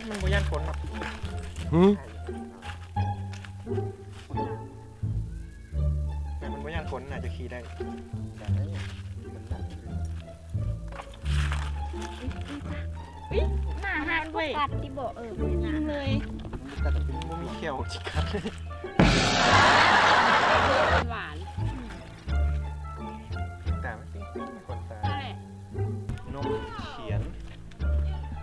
ມັນບໍ່ຢ້ານຝົນເນາະ. ຫື? ແຕ່ມັນບໍ່ຢ້ານຝົນ ໜ້າຈະຂີ່ໄດ້. ອຸຍ ໜ້າຮັກເວີຍ. ບໍ່ກັດຕິບໍ? ເອີ ບໍ່ມີເລີຍ. ມັນບໍ່ກັດ ມັນບໍ່ມີແຂ້ວຊິກັດ. ຫວານ. ຕາມັນປິ້ງໆ ຂົນຕາ. ນົກຂຽນ.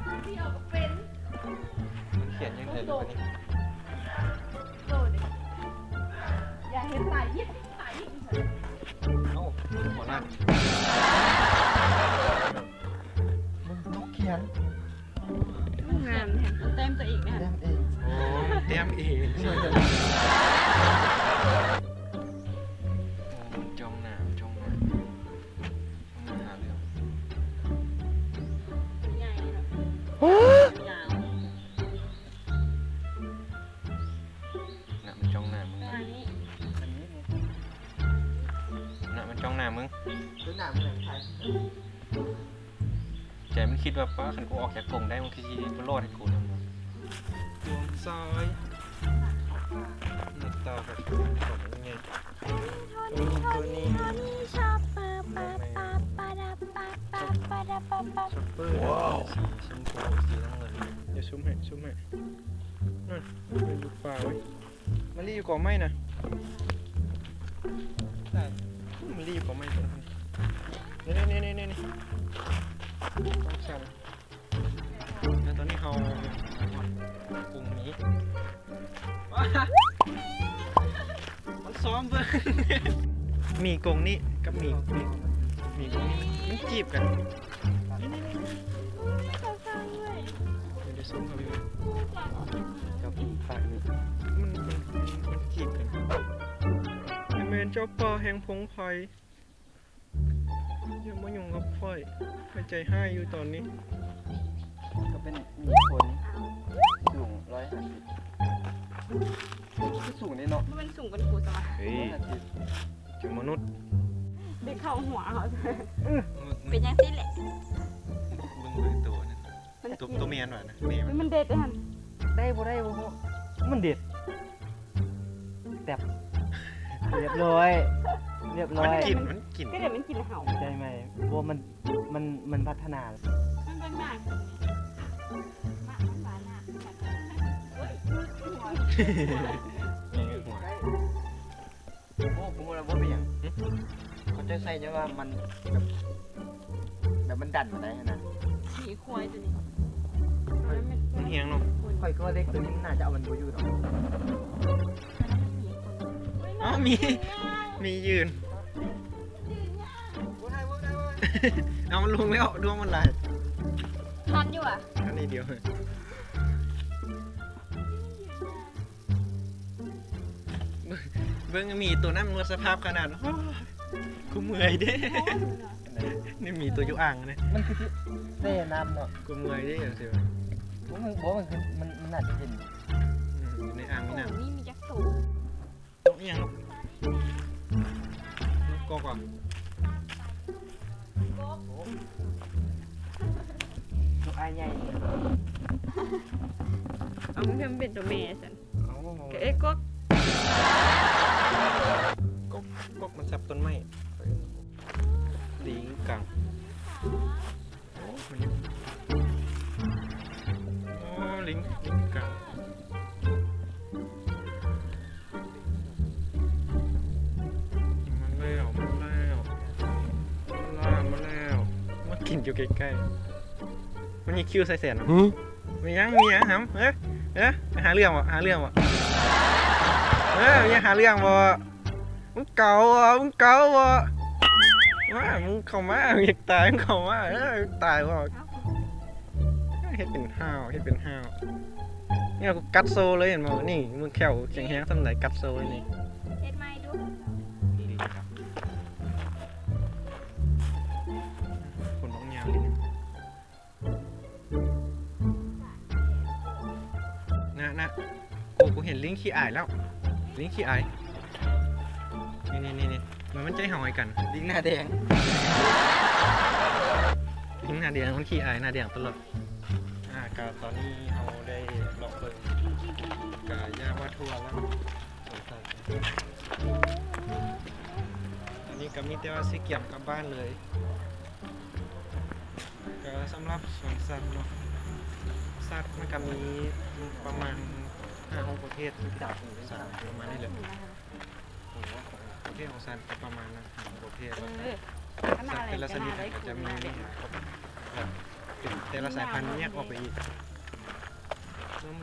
ມັນຂຽນຈັ່ງໃດລະບາດນີ້? ໂຕນີ້ ຢ່າເຮັດຕາຍິບ ຕາຍິບ. ເອົ້າ ຫົວໜ້າ ເບິ່ງນົກຂຽນ. ງາມແທ້ ມັນແຕ້ມຕົວເອງນະ. ແຕ້ມເອງ. ໂອ້ ແຕ້ມເອງ. ໂອ້ ມັນຈ້ອງໜ້າ ມັນຈ້ອງໜ້າ. ມັນຫາເລື່ອງ. ໂຕໃຫຍ່ເນາະ. ຍາວ. ນະ ມັນຈ້ອງໜ້າມຶງ. ອັນນີ້ ນະ ມັນຈ້ອງໜ້າມຶງ. ຄືໜ້າມຶງແຫຼະ ໃຈມັນຄິດວ່າ ປ້າ ຄັນກູອອກຈາກກົງໄດ້ ມັນຄືຊິບໍ່ລອດໃຫ້ກູນຳ. ດວງຊາຍ ໜ້າຕາແບບຂອງນີ້. ໂທນີ້ ໂທນີ້ ໂທນີ້ ຊອບເປີ ປາ ປາ ປາ ດາ ປາ ປາ ປາ ດາ ປາ ປາ. ຊອບເປີ ວ້າວ ສີຊົມພູ ສີນ້ຳເງິນ. ດຽວຊູມໃຫ້ ຊູມໃຫ້. ນັ້ນ ມັນຢູ່ປ່າເວີຍ. ມາລີຢູ່ກອງໄມ້ນະ. ມາລີຢູ່ກອງໄມ້ຕົວນັ້ນ. ນີ້ໆໆໆ ກອງສັນ. ແລ້ວຕອນນີ້ເຮົາ ກຸງໝີ ມັນຊ້ອມເບິ່ງ ໝີກົງນີ້ກັບໝີ ໝີ ໝີກົງນີ້ມັນ ມັນຈີບກັນ. ນີ້ໆໆ ນີ້ ເຂົາສ້າງເວີຍ. ເດ້ຊົມເຂົາຢູ່ ກັບປາກນີ້ ມັນ ມັນ ມັນ ມັນຈີບກັນ. ແມ່ນເຈົ້າປ່າແຫ່ງພົງໄພ. ຢ່າມາຫຍຸ້ງກັບຂ້ອຍ ຂ້ອຍໃຈຮ້າຍຢູ່ຕອນນີ້. ກໍເປັນມີຄົນສູງຮ້ອຍຫ້າສິບ ຄືສູງເດ້ເນາະ. ບໍ່ແມ່ນສູງກວ່າກູຊະວະ. ເຮີ້ຍ ຮ້ອຍຫ້າສິບ ຈະມະນຸດ ໄດ້ເຂົ້າຫົວເຮົາ. ເປັນຈັ່ງຊີ້ແຫຼະ. ເບິ່ງ ເບິ່ງໂຕນັ້ນ. ມັນ ໂຕ ໂຕແມ່ນຫວານະ ແມ່ມັນ ມັນເດັດເດ້ຫັ້ນ. ໄດ້ບໍ່ໄດ້ບໍ່ຮູ້ ມັນເດັດ. ແຕັບ ຮຽບຮ້ອຍ ຮຽບຮ້ອຍ. ມັນກິນ ມັນກິນ ກໍເດ ມັນກິນເຮົາ ໃຈໄໝ? ບໍ່ ມັນ ມັນ ມັນພັດທະນາ. ມັນເບິ່ງໜ້າກິນ ມັນຫວານນະ. ໂອ້ຍ ຫົວ ໂອ້ ບໍ່ຮູ້ລະບໍ່ເປັນຫຍັງ. ຫຶ? ເຂົາເຈົ້າໃສ່ຍ້ອນວ່າມັນແບບ ແບບມັນດັນມາໄດ້ຫັ້ນນະ. ຂີ້ຄວາຍຕົວນີ້ ມັນ ມັນແຮງເນາະ. ຂ້ອຍກໍວ່າເຫຼັກຕົວນີ້ມັນໜ້າຈະເອົາມັນບໍ່ຢູ່ດອກ. ອ້າວ ມີ ມີຢືນ. ເອົາ ມັນລົງແລ້ວ ດວງມັນຫຼາຍ. ທັນຢູ່ຫວາ? ທັນນິດດຽວ. ເບິ່ງໝີໂຕນັ້ນ ໝົດສະພາບຂະໜາດ. ໂອ້ຍ ກູເມື່ອຍເດ້. ນີ້ໝີໂຕຢູ່ອ່າງນີ້ ມັນຄືຊິແຊ່ນ້ຳເນາະ. ກູເມື່ອຍເດ້ ຈັ່ງຊີ້. ບໍ່ ມັນ ບໍ່ ມັນຄື ມັນ ມັນໜ້າຈະເຢັນ. ອືມ ຢູ່ໃນອ່າງມີນ້ຳ. ໂອ້ ນີ້ມີຈັກໂຕ? ນົກອີ່ຫຍັງລູກ? ນົກກອກຫວາ? ນົກອາຍໃຫຍ່. ເອົາ ມັນຄືມັນເປັນຕົວແມ່ຊັ້ນ. ເອົາ ເອີ ກົກ ກົກ ກົກມັນສັບຕົ້ນໄມ້. ລີງກັງ. ໂອ້ ມັນ ໂອ້ ລິງ ລິງກາ ມາແລ້ວ ມາແລ້ວ ມາແລ້ວ ມາແລ້ວ. ມາກິນຢູ່ໃກ້ໆ. ມັນຍັງຄິວໃສ່ແສນ. ຫື? ມີຫຍັງ ມີຫຍັງຫຳ? ເອີ ເອີ ຫາເລື່ອງບໍ່? ຫາເລື່ອງບໍ່? ເອີ ມີຫຍັງ ຫາເລື່ອງບໍ່? ມຶງເກົາບໍ່? ມຶງເກົາບໍ່? ມາ ມຶງເຂົ້າມາ ມຶງຢາກຕາຍ ມຶງເຂົ້າມາ. ເອີ ຕາຍບໍ່? ເຮັດເປັນຫ້າວ ເຮັດເປັນຫ້າວ. ນີ້ ກູກັດໂຊເລີຍ ເຫັນບໍ່? ນີ້ ມຶງແຂ້ວແຂງແຮງສ່ຳໃດ ກັດໂຊເລີຍນີ້. ເຮັດໃໝ່ດູ. ຄົນບັກຍາວນີ້. ນະ ນະ ໂອ້ ກູເຫັນລິງຂີ້ອາຍແລ້ວ ລິງຂີ້ອາຍ. ນີ້ໆໆ ມັນ ມັນໃຈເຮົາໃຫ້ກັນ. ລິງໜ້າແດງ ລິງໜ້າແດງ ມັນຂີ້ອາຍໜ້າແດງຕະຫຼອດ. ອ່າ ກະຕອນນີ້ເຮົາໄດ້ເລາະເບິ່ງ ກະຢ່າວ່າທົ່ວແລ້ວ ສວນສັດ ຕອນນີ້ກະມີແຕ່ວ່າຊິກຽມກັບບ້ານເລີຍ. ກະສຳລັບສວນສັດເນາະ ສັດມັນກະມີປະມານຫ້າຫົກປະເພດ ສັດປະມານນີ້ແຫຼະ. ປະເພດຂອງສັດກະປະມານນັ້ນ ປະເພດ ເອີ ສັດແຕ່ລະຊະນິດກະຈະມີ ແບບ ເປັນແຕ່ລະສາຍພັນແຍກອອກໄປອີກ.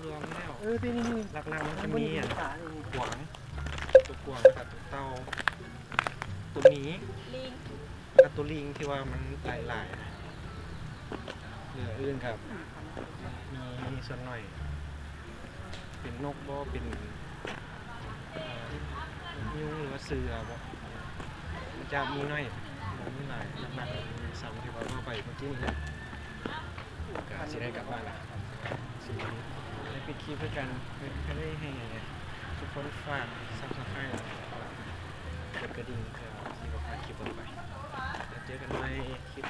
ລວມໆແລ້ວ ເອີ ນີ້ໆ ຫຼັກໆມັນຈະມີ ອັນ ກວາງ ໂຕກວາງ ແລ້ວກະໂຕເຕົ່າ ໂຕໝີ ແລ້ວກະໂຕລີງທີ່ວ່າມັນຫຼາຍໆ ເຫຼືອອື່ນກະມີສ່ວນໜ້ອຍ. ເປັນນົກບໍ່ ເປັນ ເອີ ຍຸງ ຫຼືວ່າເສືອບໍ່ ມັນຈະມີໜ້ອຍ ບໍ່ມີຫຼາຍ. ຫຼັກໆມີສ່ຳທີ່ວ່າເວົ້າໄປເມື່ອກີ້ນີ້ແຫຼະ. ກະຊິໄດ້ກັບບ້ານລະ ຊິໄດ້ປິດຄລິບຄືກັນ. ກະໄດ້ໃຫ້ທຸກຄົນຝາກ Subscribe ແລ້ວກະກົດກະດິ່ງ ເພື່ອຊິບໍ່ພາດຄລິບຕໍ່ໄປ. ແລ້ວເຈີກັນໃໝ່ຄລິບ